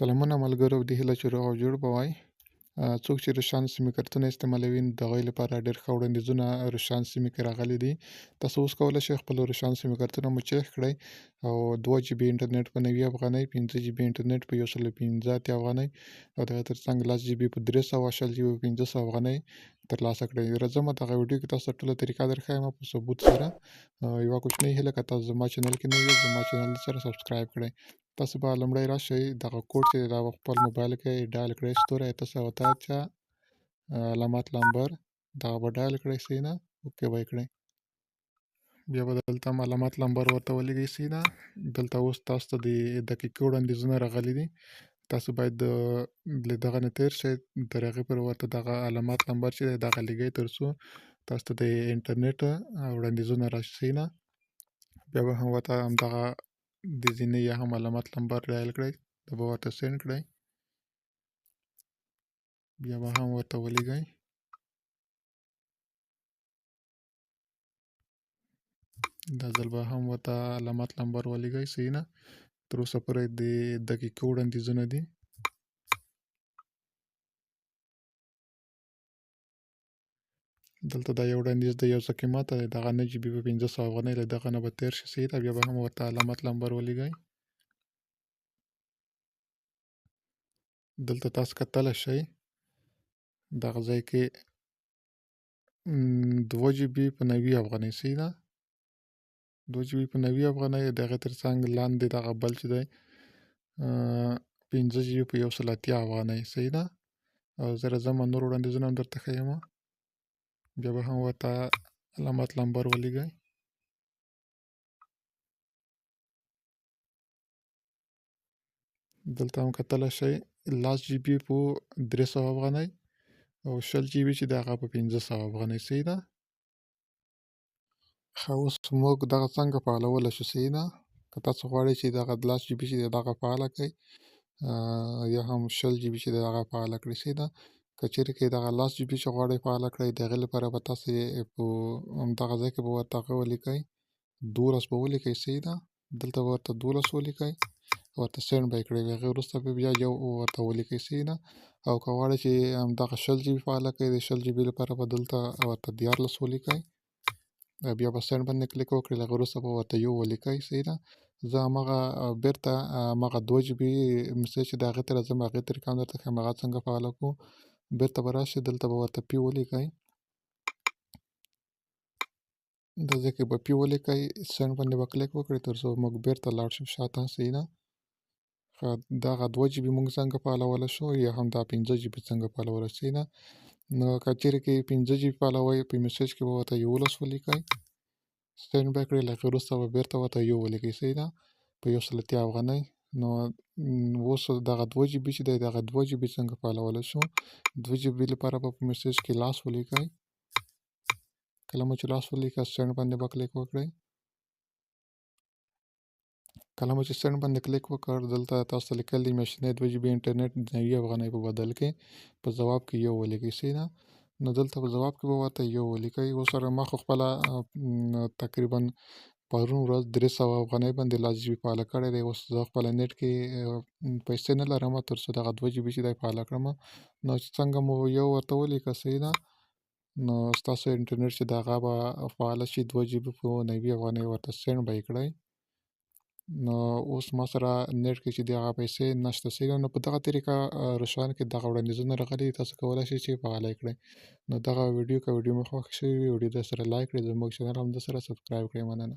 سلامونه ملګرو، د هیله چې روغ او جوړ به وای. څوک چې روشان سیمې کارتونه استعمالوي، د هغوی لپاره ډېر ښه وړاندیزونه روشان سیمې کې راغلي دي. تاسو اوس کولی شئ خپل روشان سیمې کارتونه مو چک کړئ او 2 جي بي انټرنیټ په 90 افغانۍ، 5 جي بي انټرنیټ په 185 افغانۍ او د هغې ترڅنګ 10 جي بي په 300، 20 جي بي په 500 افغانۍ ترلاسه کړئ. راځم دغه ویډیو کې تاسو ته ټوله طریقه درښایم په ثبوت سره. یوه کوچنۍ هیله، که تاسو زما چینل کې نه یاست، زما چینل سره سبسکرایب کړئ. تاسو به لومړی راشئ دغه کوډ چې دا خپل موبایل کې ډایل کړئ، ستوری 889 علامت لمبر، دغه به ډایل کړئ، صحیح ده، اوکې به یې کړئ. بیا به دلته علامت لمبر ورته ولیږئ، صحیح ده. دلته اوس تاسو ته د دقیقو وړاندیزونه راغلي دي. تاسو باید له دغه نه تېر شئ، تر هغې پورې ورته دغه علامت لمبر چې دی دغه لیږئ، تر څو تاسو ته د انټرنیټ وړاندیزونه راشي، صحیح ده. بیا به هم ورته همدغه د ځینې یا هم علامت لمبر ډایل کړئ، دا به ورته سینډ کړئ، بیا به هم ورته ولیږئ. دا ځل به هم ورته علامت لمبر ولیږئ، صحیح ده. تر اوسه پورې د دقیقو وړاندیزونه دي. دلته دا یو وړاندیز دی، یو څه قیمته دی، دغه 9 جي بي په 500 افغانۍ، له دغه نه به تېر شي، صحیح ده. بیا به هم ورته علامت لمبر ولیږئ. دلته تاسو کتلی شئ دغه ځای کې 2 جي بي په 90 افغانۍ، صحیح ده، 2 جي بي په 90 افغانۍ. د هغې تر څنګ لاندې دغه بل چې دی 5 جي بي په 180 افغانۍ، صحیح ده. او زه راځم نور وړاندیزونه هم درته ښیم. بیا به هم ورته علامت لمبر ولیږئ. دلته هم کتلی شئ 10 جي بي په 300 افغانۍ او 20 جي بي چې دی هغه په 500 افغانۍ، صحیح ده. ښه، اوس موږ دغه څنګه فعالولی شو، صحیح ده. که تاسو غواړئ چې دغه 10 جي بي چې دی دغه فعاله کړئ، یا هم 20 جي بي چې دی دغه فعاله کړئ، صحیح ده. که چېرې کې دغه 10 جي بي چې غواړئ فعاله کړئ، د هغې لپاره به تاسې په همدغه ځای کې به ورته هغه ولیکئ، 12 به ولیکئ، صحیح ده. دلته به ورته 12 ولیکئ، ورته سینډ به یې کړئ. هغې وروسته به بیا یو ورته ولیکئ، صحیح ده. او که غواړئ چې همدغه 20 جي بي فعاله کړئ، د 20 جي بي لپاره به دلته ورته 13 ولیکئ، بیا به سینډ باندې کلیک وکړئ، له هغې وروسته به ورته یو ولیکئ، صحیح ده. زه هماغه بېرته هماغه 2 جي بي مسیج چې د هغې ته راځم، هغې طریقه هم درته ښیم، هغه څنګه فعاله کړو. بېرته به راشئ، دلته به ورته پی ولیکئ، دا ځای کې به پی ولیکئ، سینډ باندې به کلیک وکړئ، تر څو موږ بېرته لاړ شو شاته، صحیح ده. دغه 2 جي بي موږ څنګه فعالولی شو، یا هم دا 5 جي بي څنګه فعالولی شو، صحیح ده. نو که چېرې کې 5 جي بي فعالوئ، په مسیج کې به ورته 11 ولیکئ، سینډ به یې کړئ، له هغې وروسته به بېرته ورته یو ولیکئ، صحیح ده، په 180 افغانۍ. نو اوس دغه 2 جي بي چې دی، دغه 2 جي بي څنګه فعالولی شو؟ 2 جي بي لپاره به په مسیج کې لاس ولیکئ، کله مو چې لاس ولیکه، سینډ باندې به کلیک وکړئ. کله مو چې سینډ باندې کلیک وکړ، دلته تاسو ته لیکل دي میاشتنی 2 جي بي انټرنیټ د 90 افغانۍ په بدل کې په ځواب کې یو ولیکئ، صحیح ده. نو دلته په ځواب کې به ورته یو ولیکئ. اوس سره ما خو خپله تقریبا پرون ورځ 300 افغانۍ باندې 10 جي بي فعاله کړی دی. اوس زه خپله نېټ کې پیسې نه لرم، تر څو دغه 2 جي بي چې دی فعاله کړم. نو چې څنګه مو یو ورته ولیکه، صحیح ده، نو ستاسو انټرنیټ چې دغه به فعاله شي، 2 جي بي په 90 افغانۍ ورته سینډ به یې کړئ. نو اوس ما سره نېټ کې چې دی هغه پیسې نشته، صحیح ده. نو په دغه طریقه روشان کې دغه وړاندیزونه راغلي دي، تاسو کولی شئ چې فعاله یې کړئ. نو دغه ویډیو که ویډیو مو خوښ شوې وي، ویډیو در سره لایک کړئ، زموږ چینل هم در سره سبسکرایب کړئ. مننه.